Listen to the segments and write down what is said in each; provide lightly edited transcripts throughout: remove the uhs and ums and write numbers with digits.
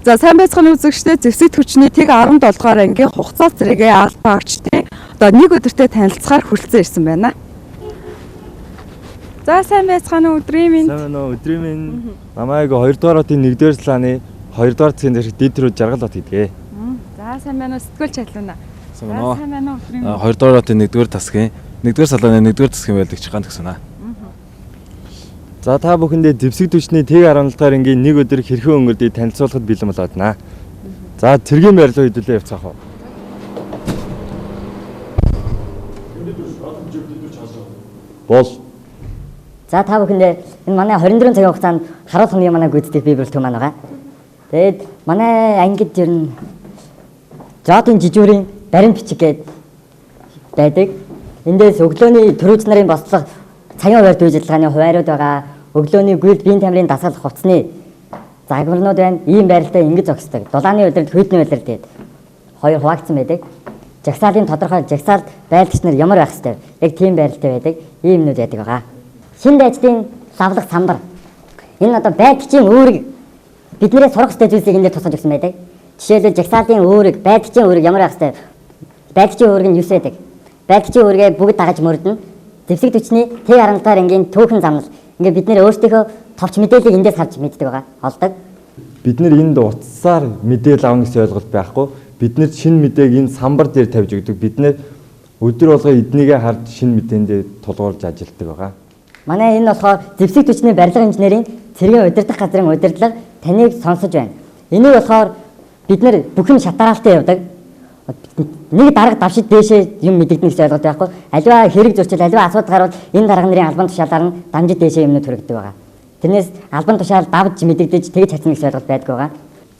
За, сайн байцгаана, үзэгчдээ. Зэвсэг түвшний тэг 17 дугаар ангийн хугацаа цэргийн албан агчдын одоо нэг өдөртөө танилцахаар хүрэлцэн ирсэн байна. За, сайн байцгаана, өдрийн мэнд. Сайн байна уу? Өдрийн мэнд. Намайг 2 дугаар хотын 1 дугаар салааны 2 дугаар засгийн зэрэг дид рүү Жаргал бат гэдгээ. За, сайн байна уу? Сэтгүүлч Алуна. Сайн За, байна уу? сайн байна уу, өдрийн мэнд. 2 дугаар хотын 1 дугаар тасгийн 1 дугаар салааны 1 дугаар тасгийн байлдагч ган тгсэнэ. За, та бүхэндээ зэвсэг түвшний тэг 17 дугаар ангийн нэг өдөр хэрхэн өнгөрдгийг танилцуулахад бэлэн болоод байна. За, цэргийн байр руу хэдүүлээ явцгаах уу? Бол. За, та бүхэндээ энэ манай 24 цагийн хугацаанд харуул хоногийн манай гүйцэтгэх бий бүрэлдэхүүн маань байгаа. Тэгээд манай ангид ер нь жодын жижүүрийн баримт бичиг гээд байдаг. Эндээс өглөөний төрүүч нарын бослого, цагийн хуваар үйл ажиллагааны хуваарууд байгаа. Өглөөний гүйлт, биеийн тамирын дасгал, хувцсны загварнууд байна. Ийм байралтай ингэж зогсдог. Дулааны улирал, хүйтний улирал гээд хоёр хуваагдсан байдаг. Жагсаалын тодорхой жагсаалд байлдагч нар ямар байх ёстой. Яг тийм байралтай байдаг. Ийм юмнууд байдаг байгаа. Шинэ дайчдын лавлах самбар. Энэ одоо байлдагчийн үүрэг, биднээс сурах ёстой зүйлсийг энэ дээр тусгаж өгсөн байдаг. Жишээлбэл, жагсаалын үүрэг, байлдагчийн үүрэг ямар байх ёстой. Байлдагчийн үүрэг нь 9 байдаг. Байлдагчийн үүргээ бүгд дагаж мөрдөн. Зэвсэг түвшний Т 10 дахь ангийн түүхэн замнал. Ингээд бид нэр өөрсдийнхөө товч мэдээллийг эндээс харж мэддэг байгаа. Олдог. Бид нэр энд утсаар мэдээлэл авна гэсэн ойлголт байхгүй. Бид нэр шинэ мэдээг энэ самбар дээр тавьж өгдөг. Бид нэр өдөр болгон эднийгээ харж шинэ мэдээндээ тулгуурлаж ажилладаг байгаа. Манай энэ болохоор зэвсэг түвшний барилга инженерийн цэргийн удирдах газрын удирдлага таныг сонсож байна. Энийг болохоор бид нэр бүх юм шатараалтай явдаг. Нэг дарга давшид дээшээ юм мэдэгдэнэ гэсэн ойлголт байхгүй. Аливаа хэрэг зөрчил, аливаа асуудал гарвал энэ дарга нарын албан тушаалаар нь дамжид дээшээ юмнууд хүргэдэг байгаа. Тэрнээс албан тушаал давж мэдэгдэж тэгж хацна гэсэн ойлголт байдгүй байгаа.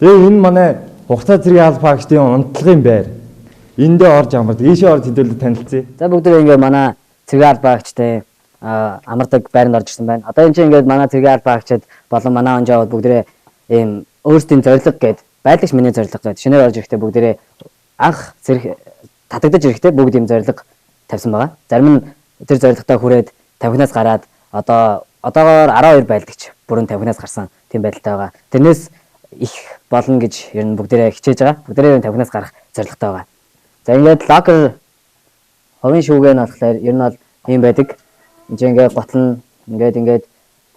Тэгээ энэ манай хугацаа цэргийн албан агчдын унтлагын байр. Эндээ орж амардаг. Ийшээ орж хэдүүлээ танилцъя. За, бүгдээ ингээ манай цэргийн албаагчтай амардаг байранд орж ирсэн байна. Одоо энэ чинь ингээд манай цэргийн албаагчид болон манай онжоод бүгдээ ийм өөрсдийн зорилго гээд, байлагч миний зорилго гээд, шинээр орж ирэхдээ бүгдээ анх зэрэг татагдаж ирэхдээ бүгд ийм зорилго тавьсан байгаа. Зарим нь тэр зорилготой хүрээд тавхинаас гараад, одоогоор 12 байлдагч бүрэн тавхинаас гарсан тийм байдалтай байгаа. Тэрнээс их болно гэж ер нь бүгдээрээ хичээж байгаа. Бүгдээрээ ер нь тавхинаас гарах зорилготой байгаа. За, ингээд locker, хувийн шүүгээ нь болохоор ер нь бол ийм байдаг. Энд чинь ингээд гутлан ингээд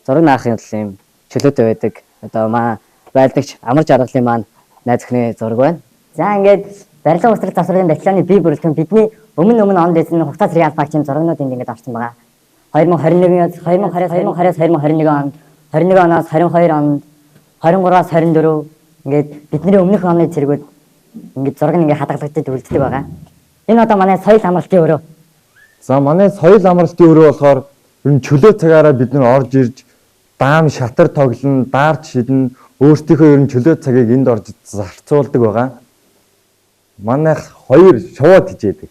зураг наахын тул ийм чөлөөтэй байдаг. Одоо маа байлдагч амар жаргалын маань найз охины зураг байна. За, ингээд барилга уусрал засварын батальоны бие бүрэлдэхүүн, бидний өмнө онд байсан хугацаа цэргийн албаагчийн зурагнууд энд ингээд орсон байгаа. 2021-ээс 2020, 2020-аас 2021 онд, 21 оноос 22 онд, 23-аас 24, ингээд бидний өмнөх оны цэргүүд ингээд зураг нь ингээд хадгалагдаж үлддэг байгаа. Энэ одоо манай соёл амралтын өрөө. За, манай соёл амралтын өрөө болохоор ер нь чөлөө цагаараа бид нар орж ирж даам шатар тоглоно, даарч шиднэ, өөрсдийнхөө ер нь чөлөө цагийг энд орж зарцуулдаг байгаа. Манайх хоёр шувуу тижээдэг.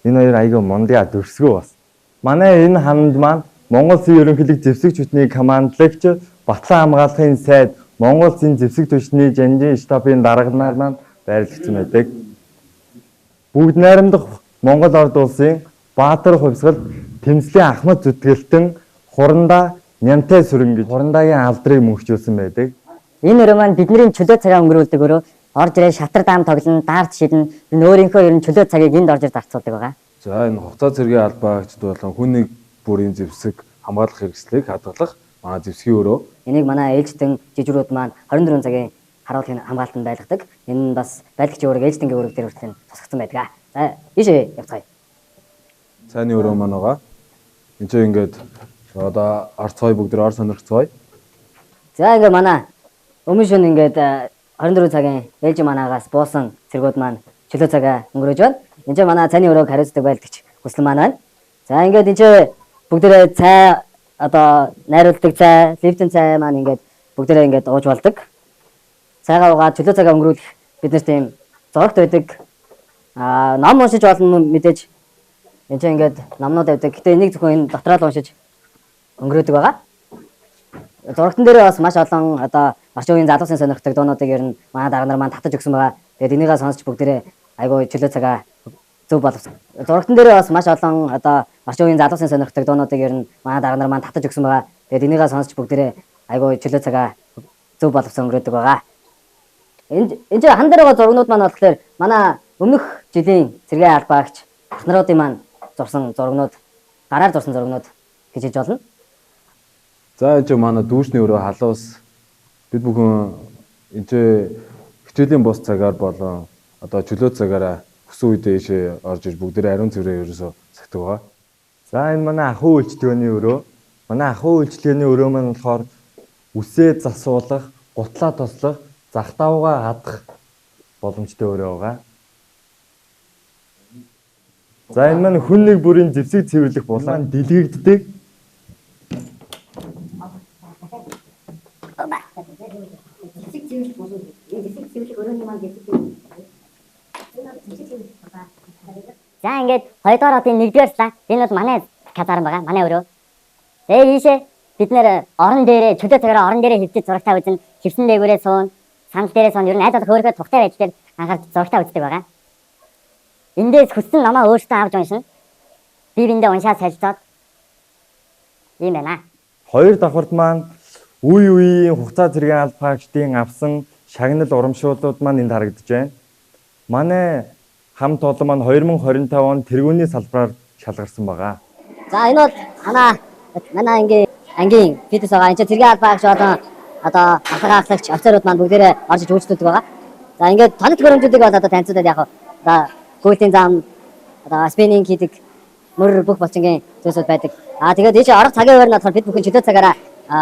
Энэ хоёр айгүй мундаа дөрсгөө бас. Манай энэ хананд маань Монгол Улсын ерөнхийлөгч, зэвсэг түвшний командлагч, Батлан хамгаалахын сайд, Монгол Улсын зэвсэг түвшний жанжин штабын дарга нар маань байрлагдсан байдаг. Бүгд найрамдах Монгол Ард Улсын Баатар хувьсгал Тэмцлийн Ахмад зүтгэлтэн Хурандаа Нямтай сүрэн гэж Хурандаагийн алдрыг мөнхжүүлсэн байдаг. Энэ өрөө маань бидний чөлөө цагаа өнгөрүүлдэг өрөө. Орж ирээ шатар даам тоглоно, даарч шиднэ. Энэ өөрийнхөө ер нь чөлөө цагийг энд орж ир зарцуулдаг байгаа. За, энэ хугацаа цэргийн албаагчд болон хүн нэг бүрийн зэвсэг хамгаалах хэрэгслийг хадгалах манай зэвсгийн өрөө. Энийг манай ээлжтэн жижигрүүд маань 24 цагийн харуулгын хамгаалтанд байлгадаг. Энэ нь бас байлагчийн үүрэг, ээлжтэнгийн үүрэг дээр хүртэл тусгагдсан байдаг. За, ийшээ явцгаая. Цайны өрөө маань байгаа. Энд чинь ингээд одоо орцгой, бүгд ор сонирхцгоё. За, ингээ манай өмнө шөнө ингээд 24 цагийн ээлжин манаагаас буусан цэргүүд маань чөлөө цагаа өнгөрөөж байна. Энд чинь манай цайны өрөөг хариуцдаг байлдагч хүслэн маань байна. За, ингээд энэ чинь бүгдээрээ цай, одоо найруулдаг цай, Липтон цай маань ингээд бүгдээрээ ингээд ууж болдог. Цайгаа уугаад чөлөө цагаа өнгөрүүлэх бид нарт ийм зурагт байдаг. Ном уншиж болно мэдээж. Энд чинь ингээд номнууд байдаг. Гэтэ энийг зөвхөн энэ дотроо л уншиж өнгөрөөдөг байгаа. Зурагтан дээр бас маш олон одоо орчин үеийн залуусын сонирхдаг дуунуудыг ер нь манай дарга нар маань татаж өгсөн байгаа. Тэгээд энийгээ сонсч бүгдээрээ айгүй чөлөө цагаа зөв боловсон. Зурагтан дээр бас маш олон одоо орчин үеийн залуусын сонирхдаг дуунуудыг ер нь манай дарга нар маань татаж өгсөн байгаа. Тэгээд энийгээ сонсч бүгдээрээ айгүй чөлөө цагаа зөв боловсон өнгөрөөдөг байгаа. Энд энэ чинь хан дээр байгаа зургнууд маань болохоор манай өмнөх жилийн цэргийн албаагч ах наруудын маань зурсан зургнууд, гараар зурсан зургнууд гэж хэлж болно. За энэ чинь манай дүүшний өрөө халуус бид бүхэн энэ чинь хичээлийн бус цагаар болон одоо чөлөө цагаараа хүсэн үедээ ийшээ орж иж бүгдээрээ ариун цэврээ ерөөсөө сахидаг байгаа. За энэ манай ахуй үйлчилгээний өрөө. Манай ахуй үйлчилгээний өрөө маань болохоор үсээ засуулах, гутлаа тослох, зах давгаа хадах боломжтой өрөө байгаа. За энэ маань хүн нэг бүрийн зэвсэг цэвэрлэх булан дэлгэгддэг. За ингээд 2 дугаар хотын 1-р слаа. Энэ бол манай казарм байгаа. Манай өрөө. Тэгээ ийшээ бид нэр орон дээрээ чөлөө цагаараа орон дээрээ хөвчөж зурагтаа үзэн, хевсэн дээгүүрээ суун, сандал дээрээ суун. Ер нь аль болох хөөрхөө тухтай байдал дээр анхаарч зурагтаа үздэг байгаа. Эндээс хүссэн номоо өөртөө авч уншина. Би биндээ уншаад солилцоод ийм байна. Хоёр давхарт маань үе үеийн хугацаа зэргийн албаагчдын авсан шагнал урамшууллууд маань энд харагдаж байна. Манай хамт олон маань 2025 он тэргүүний салбараар шалгарсан байгаа. За энэ бол манай ангийн фитнес байгаа. Энд чинь цэргийн албаагч болон одоо ахлах ахлагч офицерууд маань бүгдээрээ орж иж үйлчлүүлдэг байгаа. За ингээд тоног төхөөрөмжүүдийг бол одоо танилцуулаад яг одоо гүйлтийн зам, одоо спиннинг хийдэг мөр бүх булчингийн зүйлсүүд байдаг. Аа тэгээд ийшээ орох цагийн хуваар нь болохоор бид бүхэн чөлөө цагаараа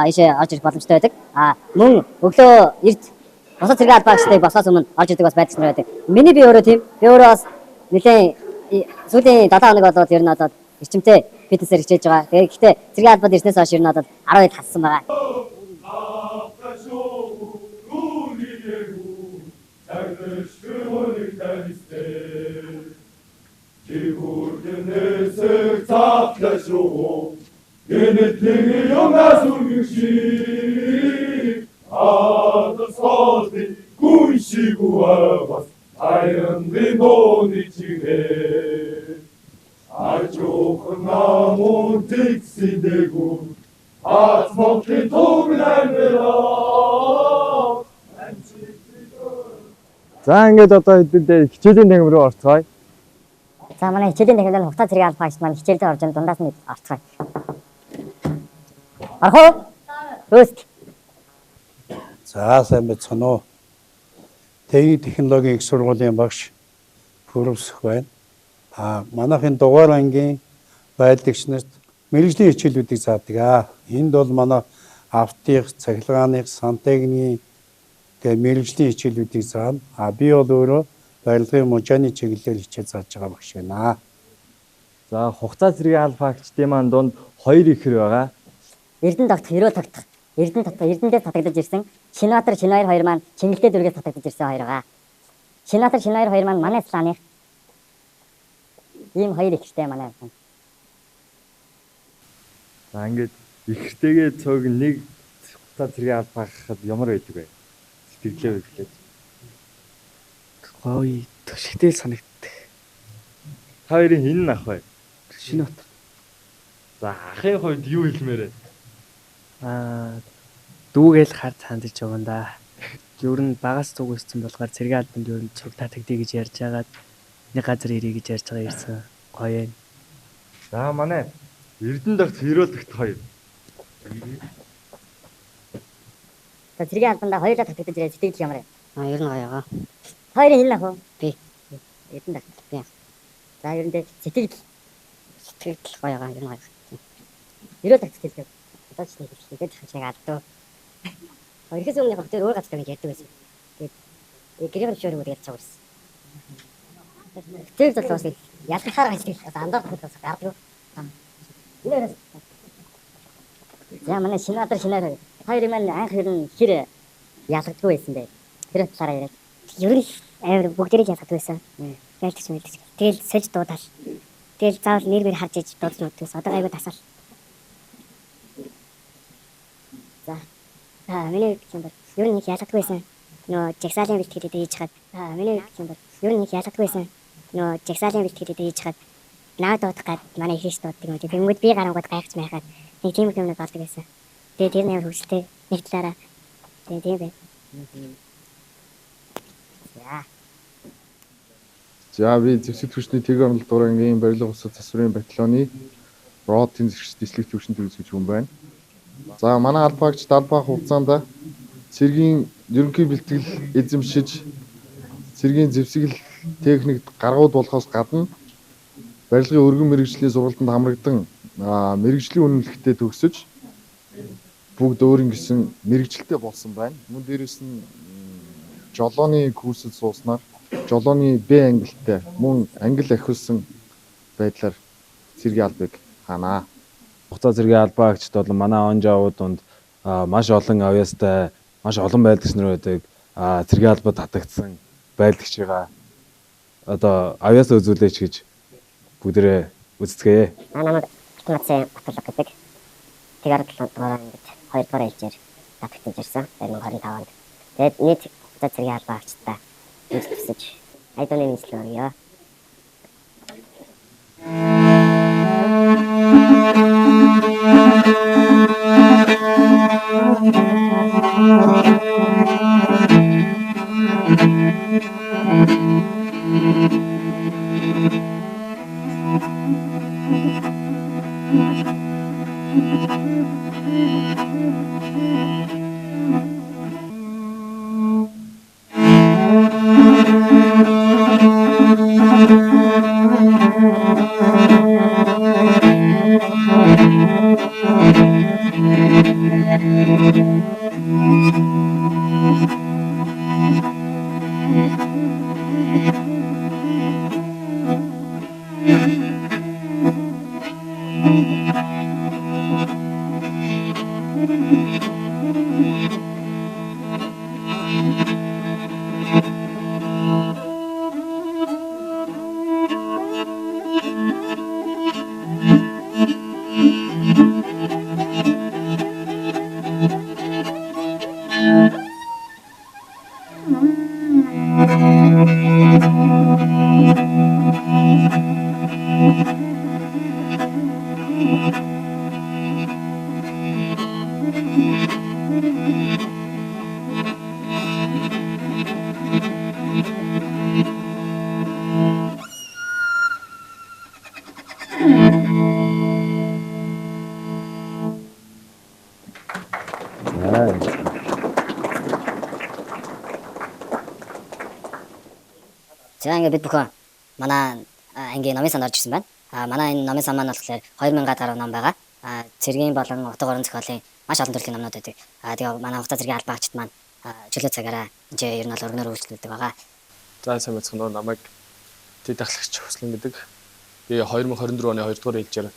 ийшээ орж ирэх боломжтой байдаг. Аа мөн өглөө эрт бусад цэргийн албаагчдыг босоос өмнө орж ирдэг бас байдаг нар байдаг. Миний би өөрөө тийм. Би өөрөө бас нэлээд сүүлийн 7 хоног болоод ер нь болоод эрчимтэй фитнесээр хичээж байгаа. Тэгээд гэхдээ цэргийн албанд ирснээс хойш ер нь болоод 12 хассан байгаа. За ингээд одоо хэдүүлээ хичээлийн танхим руу орцгоё. За манай хичээлийн танхимд хугацаа зэрэг албаагч маань хичээлдээ орж дундаас нь орцгоё. Орох уу? Хөөст. За сайн байцгаана уу. Техник технологийн их сургуулийн багш Пүрвсэх байна. А манайхын дугаар ангийн байдлагч нарт мэргэжлийн хичээлүүдийг заадаг. Аа энд бол манай автыг, цахилгааных, сантехникийн тэгээ мэргэжлийн хичээлүүдийг заана. А би бол өөрөө барилгын мужааны чиглэлээр хичээл зааж байгаа багш байна. За хугацаа зэргийн албаагчдын маань дунд 2 ихэр байгаа. Эрдэнэ тогтох, эрөө тогтох. Эрдэнэ татах, Эрдэнэдээс татагдаж ирсэн. Шинбаатар, Шинбаяр хоёр маань Чингэлтэй дүүргээс татагдаж ирсэн хоёр байгаа. Шинбаатар, Шинбаяр хоёр маань манай слааных. Ийм хоёр ихэртэй манай. За ингээд ихэртэйгээ цуг нэг хугацаа зэргийн албаагчид ямар байдаг вэ? Сэтгэлээ мэдлээ. Гоё төшигтэй санагддаг. Та хоёрын хэн нь ах вэ? Шинбаатар. За ахын хувьд юу хэлмээр вэ? Аа дүүгээл хар цаандж явна да. Ер нь багаас цуг өссөн болохоор цэргийн албанд ер нь цуг татагдъя гэж ярьж байгаад нэг газар ирье гэж ярьж байгаа ирсэн. Гоё юм. За манай Эрдэнэ тогт Хэрөөл тогт хоёр. За цэргийн албандаа хоёулаа татагдаж ирээ сэтгэл ямар вэ? Аа ер нь гоё байгаа. Хоёрын хэн ах вэ? Би. Эрдэнэ тогт. Би. За ер нь сэтгэл Сэтгэл гоё байгаа. Ер нь гоё. Эрөөл тогт сэтгэл. Одоо ч нэг хэлээд нэг алдуу. Ирэхээс өмнө яг тэр өөр газар гэж ярьдаг байсан. Тэгээд гэрийн хөшөөр өгдөг гэж цаагаарсан. Тэр бол бас ялгахаар гэж бас андуурах бас гардаг. Энэ За манай Шинбаатар, Шинбаяр хоёр маань анх ер нь хэр ялгадгүй байсан бэ? Тэр талаараа яриад. Ер нь амар бүгдээрээ ялгадаг байсан. Ялдагч мэлдэж. Тэгэл сольж дуудаал. Тэгэл заавал нэр мэр харж иж дуудаж модгоос. Одоо айгүй тасаал. За. Аа миний юм бол ер нь нэг ялгадгүй байсан. Нөгөө жагсаалын бэлтгэлүүдээ хийж хаад. Аа миний юм бол ер нь нэг ялгадгүй байсан. Нөгөө жагсаалын бэлтгэлүүдээ хийж хаад наа дуудах гад манай ихээс дууддаг юм. Тэнгүүд би гарангууд гайхаж майхаад нэг тийм юм болдог байсан. Тэгээд тэр нь амар хөвгөлтэй нэг талаараа. Тийм тийм байна. За. За би зэвсэг түвшний тэг орнол дугаар ангийн барилга бусад засварын батальоны ротын зэрч дислэг түвшинд хэрэгжиж хүн байна. За манай албаагч далбаа хугацаанд цэргийн ерөнхий бэлтгэл эзэмшиж цэргийн зэвсэгэл техникт гаргууд болохоос гадна барилгын өргөн мэргэжлийн сургалтанд хамрагдан мэргэжлийн үнэмлэхтэй төгсөж бүгд өөрийн гэсэн мэргэжилтэй болсон байна. Мөн дээрээс нь жолооны курсэд сууснаар жолооны Б ангилтай мөн ангил ахиулсан байдлаар цэргийн албыг хаанаа. Хугацаа цэргийн албаагчд бол манай онжоовууд донд маш олон авьяастай, маш олон байрлагч нар байдаг. Цэргийн албад татагдсан байрлагчгаа одоо авьяас үзүүлээч гэж бүгдээрээ үздэгэ. Намайг Алтан Батлаг гэдэг. Тэр 17 дугаар ангид 2 дугаар ээлжээр татагдсан ирсэн. 2025 онд. Тэгээд нийт хугацаа цэргийн албаагчдаа үйл төсөж айдууны нийслэл өргөё. За ингээд бид бүхэн манай ангийн номын санд орж ирсэн байна. Манай энэ номын сан маань болохоор 2000 гаруй ном байгаа. Цэргийн болон утга уран зохиолын маш олон төрлийн номнууд байдаг. Тэгээ манай хугацаа цэргийн албаагчид маань чөлөө цагаараа энэ ер нь бол өргөнөөр үйлчлүүлдэг байгаа. За сайн байцгаана уу. Намайг Тэд ахлагч Хүслэн гэдэг. Би 2024 оны 2 дугаар ээлжээр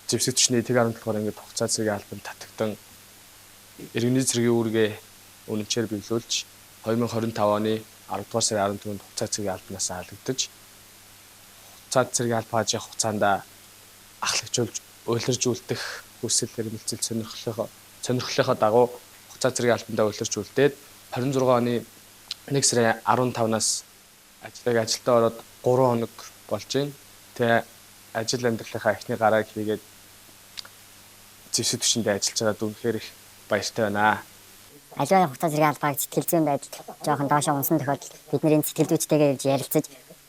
зэвсэг түвшний тэг 17 дугаар ангид хугацаа цэргийн албанд татагдан иргэний цэргийн үүргээ үнэнчээр биелүүлж 2025 оны 10 дугаар сарын 14-нд хугацаа цэргийн албанаас халагдаж хугацаа цэргийн албаажийн хугацаанд ахлагжуулж уйларч үлдэх хүсэл эрмэлзэл сонирхлынхоо дагуу хугацаа цэргийн албандаа уйларч үлдээд 26 оны 1 сарын 15-наас ажилдаа ороод 3 хоног болж байна. Тэгээ ажил амьдралынхаа эхний гарааг хийгээд зэвсэг түвшиндээ ажиллаж байгаад үнэхээр их баяртай байна. Аливаа хугацаа цэргийн албааг сэтгэл зүйн байдал жоохон доошоо унсан тохиолдолд бидний сэтгэл зүйчтэйгээ явж ярилцаж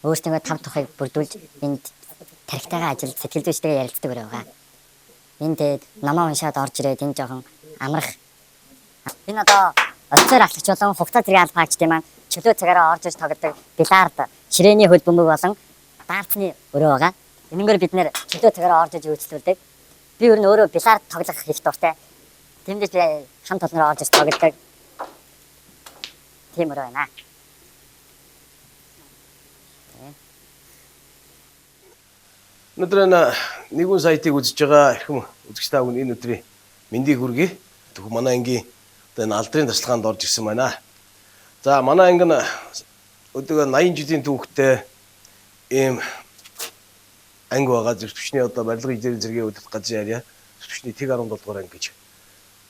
өөрсдөө тав тухыг бүрдүүлж энд тархитайгаа ажил сэтгэл зүйчтэйгээ ярилцдаг өрөө байгаа. Энэ тэгээд номоо уншаад орж ирээд энэ жоохон амрах. Энэ одоо офицер ахлагч болон хугацаа цэргийн албаагчдын маань чөлөө цагаараа орж иж тоглодог бильярд, ширээний хөл бөмбөг болон даартны өрөө байгаа. Энэнгээр бид нэр чөлөө цагаараа орж иж үйлчлүүлдэг. Би ер нь өөрөө бильярд тоглох их дуртай. Тэндээс би хамт олноор орж иж тоглодог. Тийм өрөө байна. Өнөөдөр энэ нэгүн сайтыг үзэж байгаа эрхэм үзэгч та бүхэн энэ өдрийн мэндийг хүргэе. Тэгвэл манай ангийн одоо энэ алдрын тасалгаанд орж ирсэн байна. За манай анги нь өдөгөө 80 жилийн түүхтэй ийм анги байгаа. Зүрх түвшний одоо барилгын инженерийн зэргийн удирдах газрын харьяа зүрх түвшний тэг 17 дугаар анги гэж.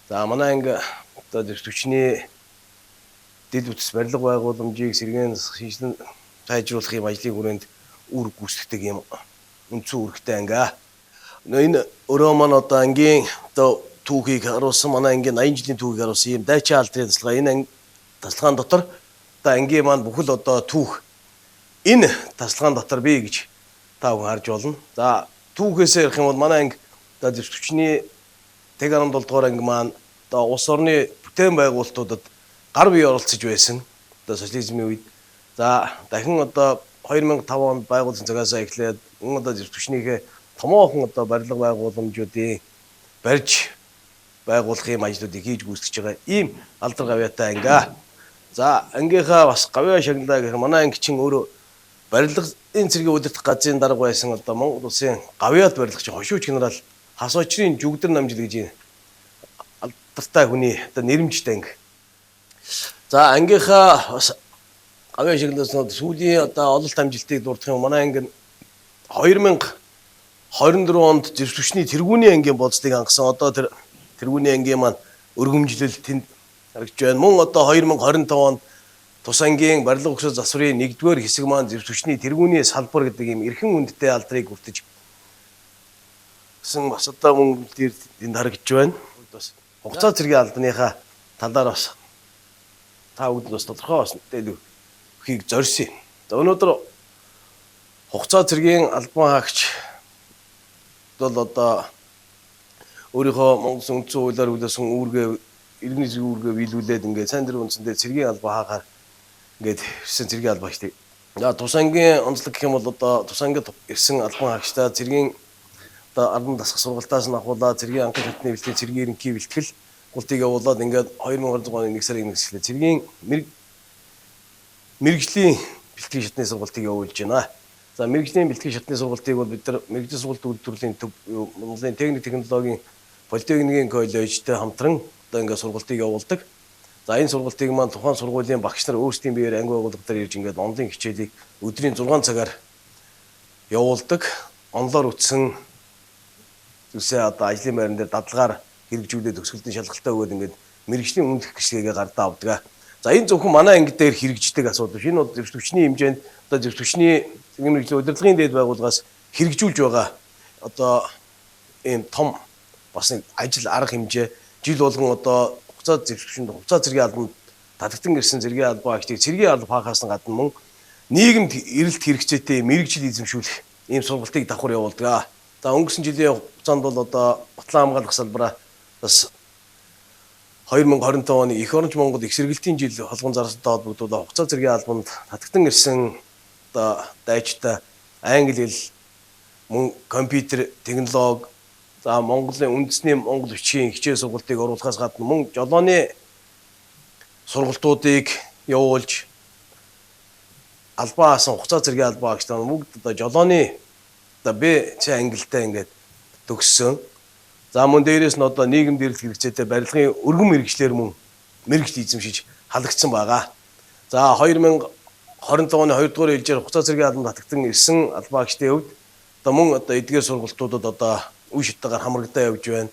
За манай анги одоо зүрх түвшний дэд бүтц барилга байгууламжийг сэргээн шинжилэн сайжруулах юм ажлын хүрээнд үүрэг гүйцэтгэдэг юм үндсэн үүрэгтэй анги. Энэ өрөө маань одоо ангийн одоо түүхийг харуулсан, манай ангийн 80 жилийн түүхийг харуулсан ийм дайчин алдрын тасалгаа. Энэ тасалгаан дотор одоо ангийн маань бүхэл одоо түүх энэ тасалгаан дотор бий гэж та бүхэн харж болно. За түүхээсээ ярих юм бол манай анги одоо зэвсэгчний 1.7 дугаар анги маань одоо улс орны бүтээн байгуулалтуудад гар бие оролцож байсан. Одоо социализмын үед. За дахин одоо 2005 онд байгуулсан цагаасаа эхлээд мөн одоо зэвсэгчнийхээ томоохон одоо барилга байгууламжуудын барьж байгуулах юм ажлуудыг хийж гүйцэтгэж байгаа ийм алдар гавьяатай анги. За ангийнхаа бас гавьяа шагналаа гэх манай анги чинь өөрөө барилгын цэргийн удирдах газрын дарга байсан одоо Монгол улсын гавьяат барилгач хошууч генерал Хас очрын жүгдэр намжил гэж энэ алдартай хүний одоо нэрмжтэй анги. За ангийнхаа бас гавьяа шагналаас сүүлийн одоо ололт амжилтыг дурдах юм манай анги 2024 онд зэвсэгчний тэргүүний ангийн болцлыг хангасан. Одоо тэр тэргүүний ангийн маань өргөмжлөл тэнд харагдж байна. Мөн одоо 2025 онд тус ангийн барилга өгсөж засварын 1-р хэсэг маань зэвсэгчний тэргүүний салбар гэдэг ийм эрхэм хүндтэй алдрыг хүртэж гэсэн бас одоо мөн дээр энд харагдж байна. Бас хугацаа цэргийн албаныхаа талаар бас та бүгд бас тодорхой бас мэдээлэл өгөхийг зорьсон юм. За өнөөдөр хугацаа цэргийн албан хаагч бол одоо өөрийнхөө Монгол үндсэн хуулиар хүлээсэн үүргээ иргэний зэрэг үүргээ биелүүлээд ингээд сайн дурын үндсэндээ цэргийн албан хаагаар ингээд ирсэн цэргийн албан хаагчдыг. За тус ангийн онцлог гэх юм бол одоо тус ангид ирсэн албан хаагчдаа цэргийн одоо ардан дасах сургалтаас нь ахуулаад цэргийн анхны шатны бэлтгэл, цэргийн ерөнхий бэлтгэл гултыг явуулаад ингээд 2026 оны 1 сарын 1-ээс эхлээд цэргийн мэргэжлийн бэлтгэл шатны сургалтыг явуулж байна. За мэргэжлийн бэлтгэл шатны сургалтыг бол бид нар мэргэжлийн сургалт үйлдвэрлэлийн төв Монголын техник технологийн политехникийн коллежтэй хамтран одоо ингээд сургалтыг явуулдаг. За энэ сургалтыг маань тухайн сургуулийн багш нар өөрсдийн биеэр анги байгууллагаар ирж ингээд онлын хичээлийг өдрийн 6 цагаар явуулдаг. Онлоор үтсэн зүйлсээ одоо ажлын байран дээр дадлагаар хэрэгжүүлээд төгсгөлтийн шалгалтаа өгөөд ингээд мэргэжлийн үнэлэх гişгээгээ гардаа авдаг. За энэ зөвхөн манай анги дээр хэрэгждэг асуудал биш. Энэ бол зэвсэгчний хэмжээнд одоо зэвсэгчний цэргийн мэргэжлийн удирдлагын дээд байгууллагаас хэрэгжүүлж байгаа одоо ийм том бас нэг ажил арга хэмжээ жил болгон одоо хугацаа зэвсэгчэнд хугацаа цэргийн албанд татагтан ирсэн цэргийн албан хаагчдыг цэргийн алба хаахаас гадна мөн нийгэмд эрэлт хэрэгцээтэй мэргэжил эзэмшүүлэх ийм сургалтыг давхар явуулдаг. За өнгөрсөн жилийн хугацаанд бол одоо батлан хамгаалах салбараа бас 2025 оны эх оронч Монгол их сэргэлтийн жил холгон зарлалтай холбогдуулаад хугацаа цэргийн албанд татагтан ирсэн одоо дайчтай англи хэл мөн компьютер технологи за Монголын үндэсний монгол бичгийн хичээл сургалтыг оруулахаас гадна мөн жолооны сургалтуудыг явуулж албан хаасан хугацаа цэргийн албан хаагчтай бүгд одоо жолооны одоо Б Ч ангилтай ингээд төгссөн. За мөн дээрээс нь одоо нийгэмд эрэлт хэрэгцээтэй барилгын өргөн мэргэжлэр мөн мэргэжил эзэмшиж халагдсан байгаа. За 2025 оны 2 дугаар ээлжээр хугацаа цэргийн албанд татагтан ирсэн албан хаагчдын хувьд одоо мөн одоо эдгээр сургалтуудад одоо үе шатаагаар хамрагдаа явж байна.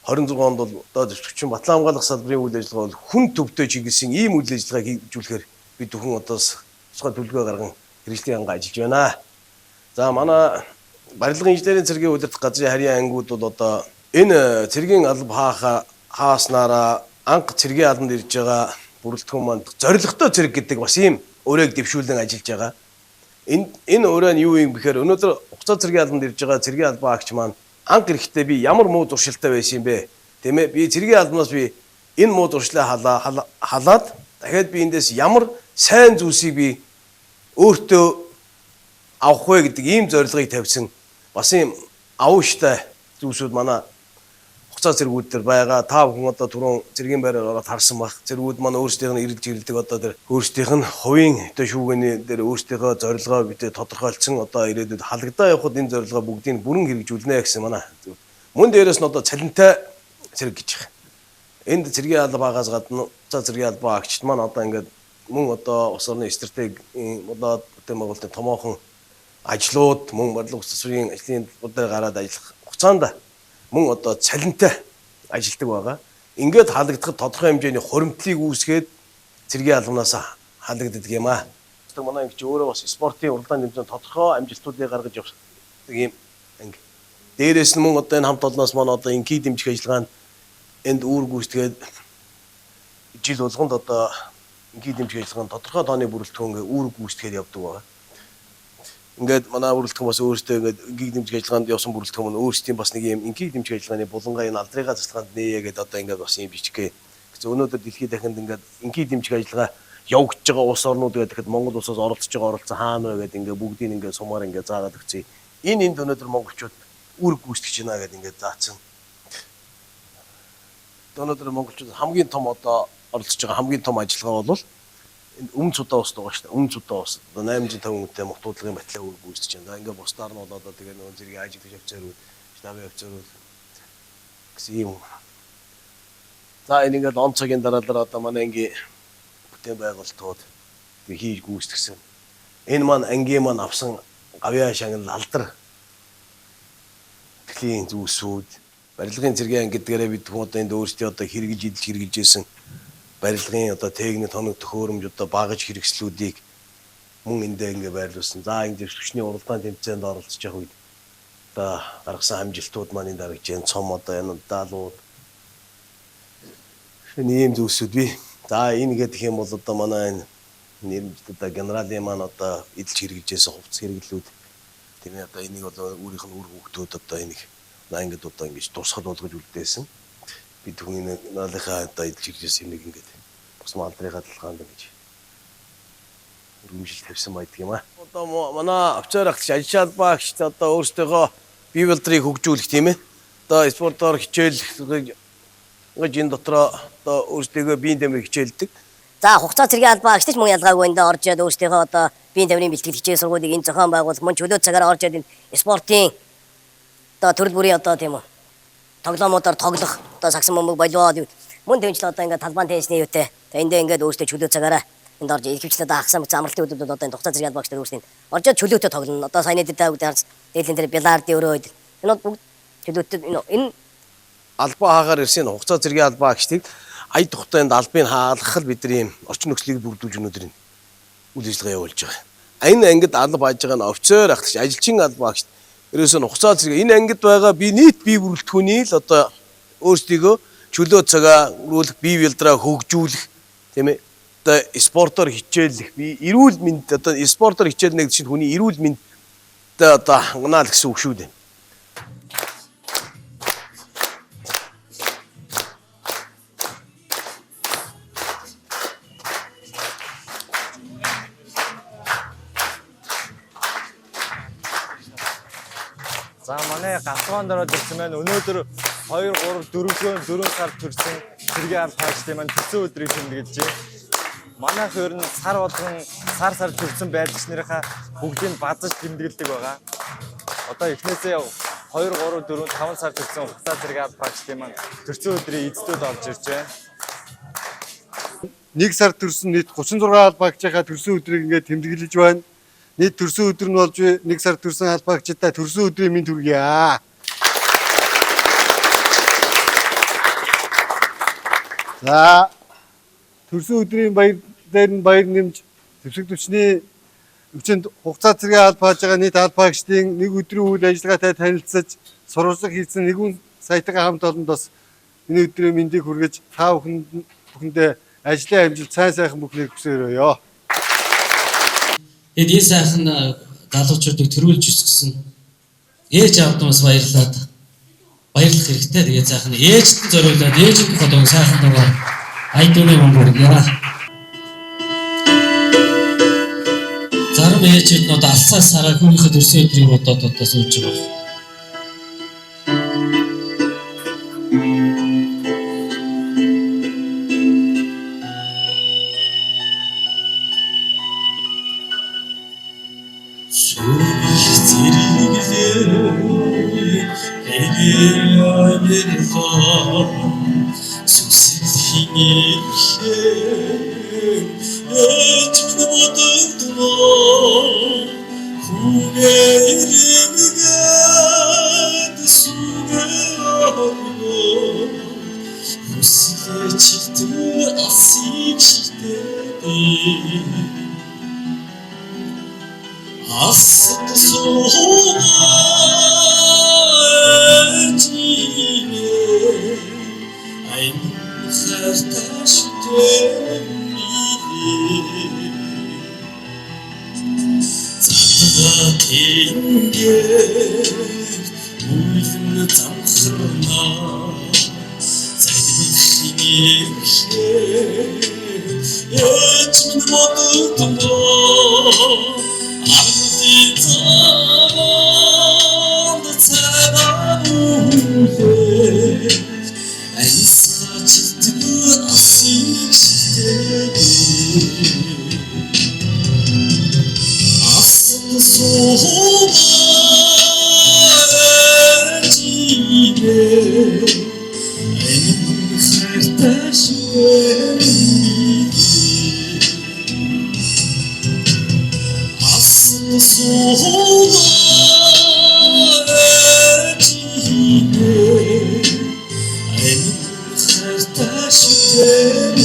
26 онд бол одоо зэвсэгчин батлан хамгаалах салбарын үйл ажиллагаа бол хүн төвтэй чиглэсэн ийм үйл ажиллагааг хийжүүлэхээр бид бүхэн одоо тусгай төлөвлөгөө гарган хэрэгжлийн ангаа ажиллаж байна. За манай барилгын инженерийн цэргийн удирдах газрын харийн ангиуд бол одоо энэ цэргийн алба хааснараа анх цэргийн албанд ирж байгаа бүрэлдэхүүн маань зорилготой цэрэг гэдэг бас ийм өрөөг дэвшүүлэн ажиллаж байгаа. Энэ өрөө нь юу юм бэхээр өнөөдөр хугацаа цэргийн албанд ирж байгаа цэргийн албан хаагч маань анх ирэхдээ би ямар муу зуршилтай байсан юм бэ? Тийм ээ, би цэргийн албанаас би энэ муу зуршлаа халаад дахиад би эндээс ямар сайн зүйлсийг би өөртөө авах вэ гэдэг ийм зорилгыг тавьсан бас ийм авууштай зүйлсүүд манай хугацаа цэргүүд дээр байгаа. Та бүхэн одоо түрүүн цэргийн байраар ороод харсан байх. Цэргүүд маань өөрсдийнх нь эрэлж ирэлдэг одоо тэр өөрсдийнх нь хувийн одоо шүүгээний дээр өөрсдийнхөө зорилгоо бид тодорхойлцсон одоо ирээдүйд халагдаа явхад энэ зорилгоо бүгдийг бүрэн хэрэгжүүлнэ гэсэн манай. Мөн дээрээс нь одоо цалинтай цэрэг гэж байгаа. Энд цэргийн албаагаас гадна хугацаа цэргийн албаа агчид маань одоо ингээд мөн одоо улс орны стратегийн болоод бүтээн байгуулалтын томоохон ажлууд мөн барилга засварын ажлын дэлбэр дээр гараад ажиллах хугацаанд мөн одоо цалинтай ажилтдаг байгаа. Ингээд халагдахад тодорхой хэмжээний хуримтлалыг үүсгээд цэргийн албанаас халагддаг юм аа. Манай анги чи өөрөө бас спортын уралдаан тэмцээн тодорхой амжилтуудыг гаргаж явдаг юм анги. Дээрээс нь мөн одоо энэ хамт олноос маань одоо инки дэмжих ажиллагаанд Энд үүр гүйцэтгээд жил болгонд одоо энгийн дэмжих ажиллагаанд тодорхой тооны бүрэлдэхүүн ингээ үүр гүйцэтгээд явдаг байгаа. Ингээд манай бүрэлдэхүүн бас өөрсдөө ингээд энгийн дэмжих ажиллагаанд явсан бүрэлдэхүүн нь өөрсдийн бас нэг юм энгийн дэмжих ажиллагааны булангаа энэ алдрыгаа заслаганд нээе гэдээ одоо ингээд бас юм бичгээ. Гэсэн өнөөдөр дэлхийд дахинд ингээд энгийн дэмжих ажиллагаа явагдаж байгаа улс орнууд гэдэг Монгол улсаас оролцож байгаа оролцсон хаана вэ гэдэг ингээд бүгдийг ингээд сумаар ингээд заагаад өгцөө. Энэ энд өнөөдөр монголчууд үүрэг гүйцэтгэж байна гэдээ ингээд заацсан. Өнөөдөр монголчууд хамгийн том одоо оролцож байгаа хамгийн том ажиллагаа бол энэ өмнө цудаа ус байгаа шүү дээ. Өмнө цудаа ус. Одоо 850 хүнтэй мутуудлагын батлаа үүрэг гүйцэтгэж байна. За ингээд бусдаар нь бол одоо тэгээ нөгөө зэрэг ажиглаж офицерүүд, штабын офицерүүд гэсэн юм. За энэ ингээд он цагийн дараалал одоо манай ангийн бүтээн байгуулалтууд хийж гүйцэтгсэн. Энэ маань ангийн маань авсан гавьяа шагнал алдар тэтгэлийн зүйлсүүд барилгын цэргийн анги гэдгээрээ бид хүн одоо энд өөрсдөө одоо хэрэгжилж идэлж хэрэгжилж исэн барилгын одоо техник тоног төхөөрөмж одоо багаж хэрэгслүүдийг мөн эндээ ингээ байрлуулсан. За энэ дэвсгчний уралдаан тэмцээнд оролцож явах үед одоо гаргасан амжилтууд маань энд харагдаж байна. Цом одоо энэ даалууд шинэ ийм зүйлсүүд бий. За энэ гэдэг юм бол одоо манай энэ нэрмжид одоо генералийн маань одоо эдэлж хэрэгжилж байсан хувцас хэрэглүүд тийм ээ одоо энийг бол өөрийнх нь үр хүүхдүүд одоо энийг ангид одоо ингэж дурсгал болгож үлдээсэн. Бид хүн энэ генералынхаа одоо эдэлж хэрэгжилсэн юмыг ингээд бус малдрынхаа талгаанд ингэж өргөмжил тавьсан байдаг юм аа. Одоо манай офицер агч ажил албаагч одоо өөрсдийнхөө бие балдрыг хөгжүүлэх тийм ээ. Одоо спортоор хичээл ингэж энэ дотроо одоо өөрсдийгөө биеийн тамирыг хичээлдэг. За хугацаа цэргийн албаа агчдаж мөн ялгаагүй эндээ орж яд өөрсдийнхөө одоо биеийн тамирын бэлтгэл хичээл сургуулийг энэ зохион байгуулах мөн чөлөө цагаараа орж яд энэ спортын одоо төрөл бүрийн одоо тийм үү тоглоомуудаар тоглох одоо сагсан бөмбөг волейбол мөн тэмцэл одоо ингээд талбайн теннисний юутай эндээ ингээд өөрсдөө чөлөө цагаараа энд орж ихэвчлэн одоо хагас амт амралтын өдрүүд одоо энэ хугацаа цэргийн албаа агчдаар өөрсдийн орж яд чөлөөтэй тоглоно. Одоо саяны дээр та бүгд харж дээдлийн тэр бильярдын өрөө энэ бол бүгд чөлөөтэй энэ албаа хаагаар ирсэн хугацаа цэргийн албаа агчдыг ая тухтай энд албыг хаалгах л бидний юм орчин нөхцөлийг бүрдүүлж өнөөдөр энэ үйл ажиллагаа явуулж байгаа. Энэ ангид алба хааж байгаа нь офицер агч, ажилчин албаа агч. Ерөөсөө хугацаа зэрэг энэ ангид байгаа би нийт бие бүрэлдэхүүний л одоо өөрсдийгөө чөлөө цагаа өрөөлөх, бие бэлдраа хөгжүүлэх тийм ээ. Одоо спортоор хичээллэх, би эрүүл мэнд одоо спортоор хичээлнэ гэдэг чинь хүний эрүүл мэндтэй одоо ханганаа л гэсэн үг шүү дээ. За манай гасван ороод ирсэн байна. Өнөөдөр 2 3 4 сар төрсэн цэргийн албаагчдын маань төрсөн өдрийг тэмдэглэж байна. Манайх ер нь сар болгон сар сар төрсэн байлагч нарынхаа бүгдийг базаж тэмдэглэдэг байгаа. Одоо эхнээсээ 2 3 4 5 сар төрсэн хугацаа цэргийн албаагчдын маань төрсөн өдрийн эздүүд орж ирж байна. 1 сар төрсэн нийт 36 албаагчийнхаа төрсөн өдрийг ингээд тэмдэглэж байна. Нийт төрсөн өдөр нь болж 1 сар төрсэн албаагчдаа төрсөн өдрийн мэнд хүргье. За төрсөн өдрийн баяр дээр нь баяр нэмж зэвсэг түвшний өвчнөд хугацаа цэргийн албааж байгаа нийт албаагчдын нэг өдрийн үйл ажиллагаатай танилцаж сурвалжлага хийсэн нэгэн саятайгаа хамт олонд бас энэ өдрийн мэндийг хүргэж та бүхэндээ ажлын амжилт сайн сайхан бүхнийг хүсээрэй. Тэгэд энэ сайхан залуучуудыг төрүүлж өсгсөн ээж аавд бас баярлаад баярлах хэрэгтэй. Тэгээд сайхан ээжд нь зориулаад ээжийн тухай сайхан дугаар айдууны мөнгө яа. Зарим ээжүүд нь одоо алсаа сараа хүүнийхээ төрсөн өдрийг бодоод одоо сууж байгаа. хайртай шүтэн Задгаа тэнгэр үлэн замхарна Залбих ирэхээр ээж минь боддоо Ардын заманд цайгаа бүлээ Ансгаач асыг шитэв Асан суумаа Энэ хайртай шүтэн Асан суумаа Энэ хайртай шүтэн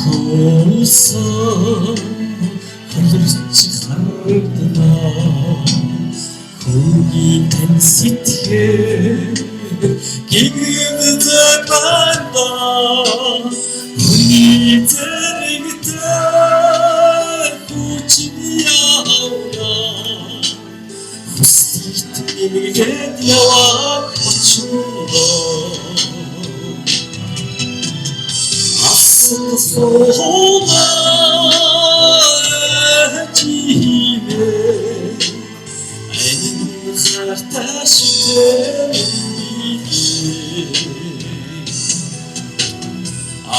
Хөөсөн хөлөрч харагдана Хүүгийн тань сэтгэл гэгдэж байна Хүний зэрэгтэй хүчин явна Хүслэгт нэмгээд яваа очино Асан суумаа чимээ Энэ хайртай шүтэн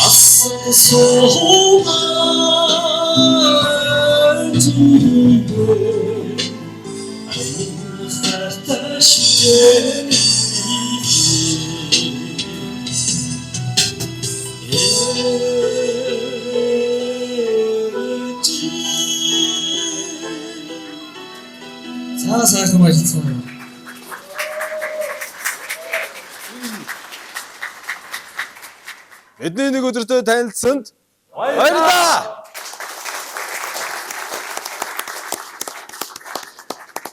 Асан суумаа чимээ Энэ хайртай шүтэн За сайхан баярлалаа. Бидний нэг өдөртөө танилцсанд баярлалаа.